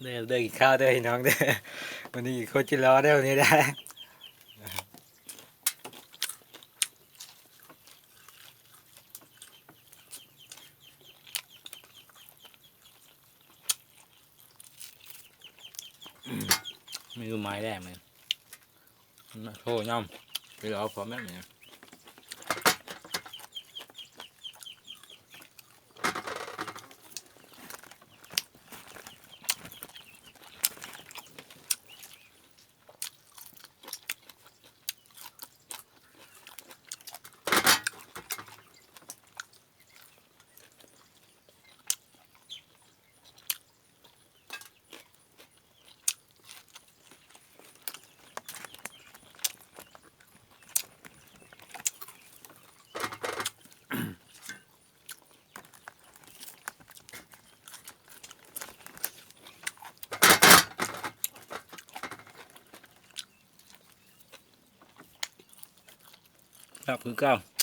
ເດີ ເດີ ກິນເຂົ້າເດີພີ່ນ້ອງເດີ ມື້ນີ້ໂຄດຈິລໍເດີມື້ນີ້ໄດ໋. ເມນູໃໝ່ແລ້ວມື້ນີ້ ໂທນຳ ໄປລໍພວກແມ່ນ. ແຊບຄືເກົ່າ.